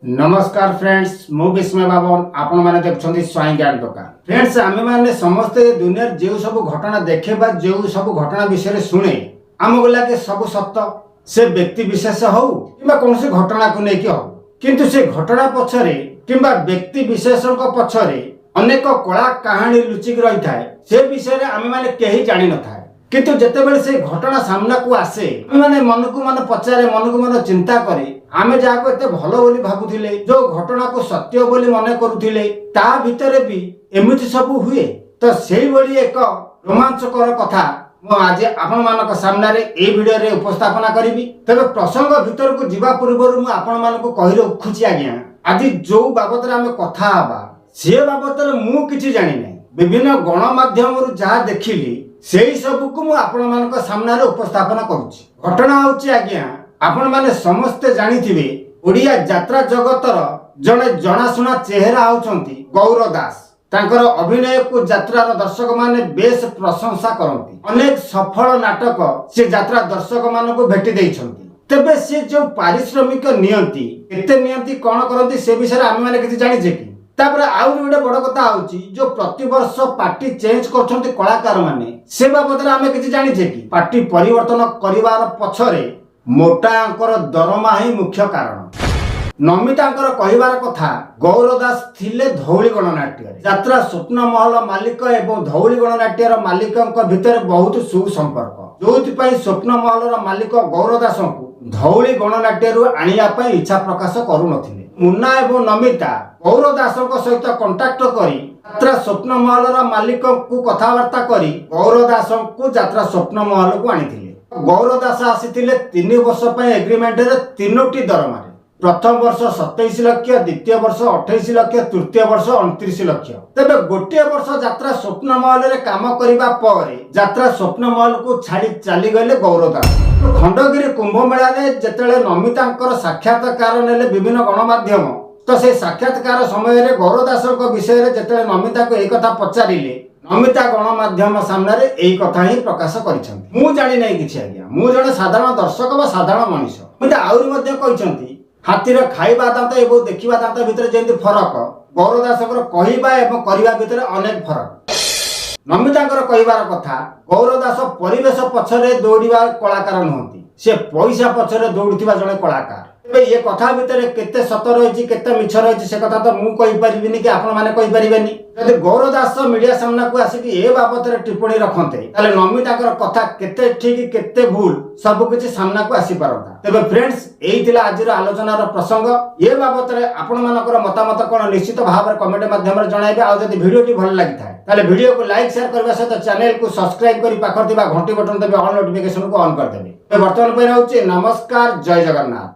ନମସ୍କାର ଫ୍ରେଣ୍ଡସ୍, ମୁଁ ବିସ୍ମୟ ବାବନ। ଆପଣମାନେ ଦେଖୁଛନ୍ତି ସ୍ୱାଇଁ ଜ୍ଞାନ ଦୋକାନ। ଫ୍ରେଣ୍ଡସ୍, ଆମେମାନେ ସମସ୍ତେ ଏ ଦୁନିଆରେ ଯେଉଁ ସବୁ ଘଟଣା ଦେଖେ ବା ଯେଉଁ ସବୁ ଘଟଣା ବିଷୟରେ ଶୁଣେ, ଆମକୁ ଲାଗେ ସବୁ ସତ। ସେ ବ୍ୟକ୍ତି ବିଶେଷ ହଉ କିମ୍ବା କୌଣସି ଘଟଣାକୁ ନେଇକି ହଉ, କିନ୍ତୁ ସେ ଘଟଣା ପଛରେ କିମ୍ବା ବ୍ୟକ୍ତି ବିଶେଷଙ୍କ ପଛରେ ଅନେକ କଳା କାହାଣୀ ଲୁଚିକି ରହିଥାଏ। ସେ ବିଷୟରେ ଆମେମାନେ କେହି ଜାଣିନଥାଏ। କିନ୍ତୁ ଯେତେବେଳେ ସେ ଘଟଣା ସାମ୍ନାକୁ ଆସେ, ଆମେମାନେ ମନକୁ ମନ ପଚାରେ, ମନକୁ ମନ ଚିନ୍ତା କରେ, ଆମେ ଯାହାକୁ ଏତେ ଭଲ ବୋଲି ଭାବୁଥିଲେ, ଯୋଉ ଘଟଣାକୁ ସତ୍ୟ ବୋଲି ମନେ କରୁଥିଲେ, ତା ଭିତରେ ବି ଏମିତି ସବୁ ହୁଏ। ତ ସେଇଭଳି ଏକ ରୋମାଞ୍ଚକର କଥା ମୁଁ ଆଜି ଆପଣମାନଙ୍କ ସାମ୍ନାରେ ଏଇ ଭିଡ଼ିଓରେ ଉପସ୍ଥାପନା କରିବି। ତେବେ ପ୍ରସଙ୍ଗ ଭିତରକୁ ଯିବା ପୂର୍ବରୁ ମୁଁ ଆପଣମାନଙ୍କୁ କହି ରଖୁଛି ଆଜ୍ଞା, ଆଜି ଯୋଉ ବାବଦରେ ଆମେ କଥା ହେବା, ସେ ବାବଦରେ ମୁଁ କିଛି ଜାଣିନାହିଁ। ବିଭିନ୍ନ ଗଣମାଧ୍ୟମରୁ ଯାହା ଦେଖିଲି, ସେଇ ସବୁକୁ ମୁଁ ଆପଣମାନଙ୍କ ସାମ୍ନାରେ ଉପସ୍ଥାପନା କରୁଛି। ଘଟଣା ହେଉଛି ଆଜ୍ଞା, ଆପଣମାନେ ସମସ୍ତେ ଜାଣିଥିବେ, ଓଡ଼ିଆ ଯାତ୍ରା ଜଗତର ଜଣେ ଜଣାଶୁଣା ଚେହେରା ହେଉଛନ୍ତି ଗୌର ଦାସ। ତାଙ୍କର ଅଭିନୟକୁ ଯାତ୍ରାର ଦର୍ଶକମାନେ ବେଶ ପ୍ରଶଂସା କରନ୍ତି। ଅନେକ ସଫଳ ନାଟକ ସେ ଯାତ୍ରା ଦର୍ଶକମାନଙ୍କୁ ଭେଟି ଦେଇଛନ୍ତି। ତେବେ ସେ ଯୋଉ ପାରିଶ୍ରମିକ ନିଅନ୍ତି, କେତେ ନିଅନ୍ତି, କଣ କରନ୍ତି, ସେ ବିଷୟରେ ଆମେମାନେ କିଛି ଜାଣିଛେ କି? ତାପରେ ଆହୁରି ଗୋଟେ ବଡ କଥା ହଉଛି, ଯୋଉ ପ୍ରତିବର୍ଷ ପାର୍ଟି ଚେଞ୍ଜ କରୁଛନ୍ତି କଳାକାର ମାନେ, ସେ ବାବଦରେ ଆମେ କିଛି ଜାଣିଛେ କି? ପାର୍ଟି ପରିବର୍ତ୍ତନ କରିବାର ପଛରେ ମୋଟା ଅଙ୍କର ଦରମା ହିଁ ମୁଖ୍ୟ କାରଣ। ନମିତାଙ୍କର କହିବାର କଥା, ଗୌର ଦାସ ଥିଲେ ଧଉଳି ଗଣନାଟ୍ୟରେ। ଯାତ୍ରା ସ୍ୱପ୍ନ ମହଲ ମାଲିକ ଏବଂ ଧଉଳି ଗଣନାଟ୍ୟର ମାଲିକଙ୍କ ଭିତରେ ବହୁତ ସୁସମ୍ପର୍କ, ଯୋଉଥିପାଇଁ ସ୍ୱପ୍ନ ମହଲର ମାଲିକ ଗୌର ଦାସଙ୍କୁ ଧଉଳି ଗଣନାଟ୍ୟରୁ ଆଣିବା ପାଇଁ ଇଚ୍ଛା ପ୍ରକାଶ କରୁନଥିଲେ। ମୁନା ଏବଂ ନମିତା ଗୌର ଦାସଙ୍କ ସହିତ କଣ୍ଟାକ୍ଟ କରି, ଯାତ୍ରା ସ୍ୱପ୍ନ ମହଲର ମାଲିକଙ୍କୁ କଥାବାର୍ତ୍ତା କରି ଗୌର ଦାସଙ୍କୁ ଯାତ୍ରା ସ୍ୱପ୍ନ ମହଲକୁ ଆଣିଥିଲେ। ଗୌର ଦାସ ଆସିଥିଲେ 3 ବର୍ଷ ପାଇଁ ଏଗ୍ରିମେଣ୍ଟରେ, ତିନୋଟି ଦରମାରେ। ପ୍ରଥମ ବର୍ଷ 27 ଲକ୍ଷ, ଦ୍ୱିତୀୟ ବର୍ଷ 28 ଲକ୍ଷ, ତୃତୀୟ ବର୍ଷ 29 ଲକ୍ଷ। ତେବେ ଗୋଟିଏ ବର୍ଷ ଯାତ୍ରା ସ୍ୱପ୍ନ ମହଲରେ କାମ କରିବା ପରେ ଯାତ୍ରା ସ୍ୱପ୍ନ ମହଲକୁ ଛାଡି ଚାଲିଗଲେ ଗୌର ଦାସ। ଖଣ୍ଡଗିରି କୁମ୍ଭମେଳାରେ ଯେତେବେଳେ ନମିତାଙ୍କର ସାକ୍ଷାତକାର ନେଲେ ବିଭିନ୍ନ ଗଣମାଧ୍ୟମ, ତ ସେ ସାକ୍ଷାତକାର ସମୟରେ ଗୌର ଦାସଙ୍କ ବିଷୟରେ ଯେତେବେଳେ ନମିତାକୁ ଏଇ କଥା ପଚାରିଲେ, ନମିତା ଗଣମାଧ୍ୟମ ସାମ୍ନାରେ ଏଇ କଥା ହିଁ ପ୍ରକାଶ କରିଛନ୍ତି। ମୁଁ ଜାଣିନାହିଁ କିଛି ଆଜ୍ଞା, ମୁଁ ଜଣେ ସାଧାରଣ ଦର୍ଶକ ବା ସାଧାରଣ ମଣିଷ। ନମିତା ଆହୁରି ମଧ୍ୟ କହିଛନ୍ତି, ହାତୀର ଖାଇବା ଦାନ୍ତ ଏବଂ ଦେଖିବା ଦାନ୍ତ ଭିତରେ ଯେମିତି ଫରକ, ଗୌର ଦାସଙ୍କର କହିବା ଏବଂ କରିବା ଭିତରେ ଅନେକ ଫରକ। ନମିତାଙ୍କର କହିବାର କଥା, ଗୌର ଦାସ ପରିବେଶ ପଛରେ ଦୌଡ଼ିବା କଳାକାର ନୁହନ୍ତି, ସେ ପଇସା ପଛରେ ଦୌଡୁଥିବା ଜଣେ କଳାକାର। ତେବେ ଏ କଥା ଭିତରେ କେତେ ସତ ରହିଛି, କେତେ ମିଛ ରହିଛି, ସେ କଥା ତ ମୁଁ କହିପାରିବିନି କି ଆପଣମାନେ କହିପାରିବେନି। ଯଦି ଗୌର ଦାସ ମିଡିଆ ସାମ୍ନାକୁ ଆସିକି ଏ ବାବଦରେ ଟିପ୍ପଣୀ ରଖନ୍ତେ, ତାହେଲେ ନମିତାଙ୍କର କଥା କେତେ ଠିକ, କେତେ ଭୁଲ, ସବୁ କିଛି ସାମ୍ନାକୁ ଆସିପାରନ୍ତା। ତେବେ ଫ୍ରେଣ୍ଡସ୍, ଏଇ ଥିଲା ଆଜିର ଆଲୋଚନାର ପ୍ରସଙ୍ଗ। ଏ ବାବଦରେ ଆପଣମାନଙ୍କର ମତାମତ କଣ, ନିଶ୍ଚିତ ଭାବରେ କମେଣ୍ଟ ମାଧ୍ୟମରେ ଜଣାଇବେ। ଆଉ ଯଦି ଭିଡ଼ିଓଟି ଭଲ ଲାଗିଥାଏ, ତାହେଲେ ଭିଡ଼ିଓକୁ ଲାଇକ୍, ସେୟାର କରିବା ସହିତ ଚ୍ୟାନେଲକୁ ସବସ୍କ୍ରାଇବ କରି ପାଖରେ ଥିବା ଘଣ୍ଟି ବଟନ ଦେବେ, ଅଲ୍ ନୋଟିଫିକେସନକୁ ଅନ୍ କରିଦେବେ। ତେବେ ବର୍ତ୍ତମାନ ପାଇଁ ରହୁଛି। ନମସ୍କାର, ଜୟ ଜଗନ୍ନାଥ।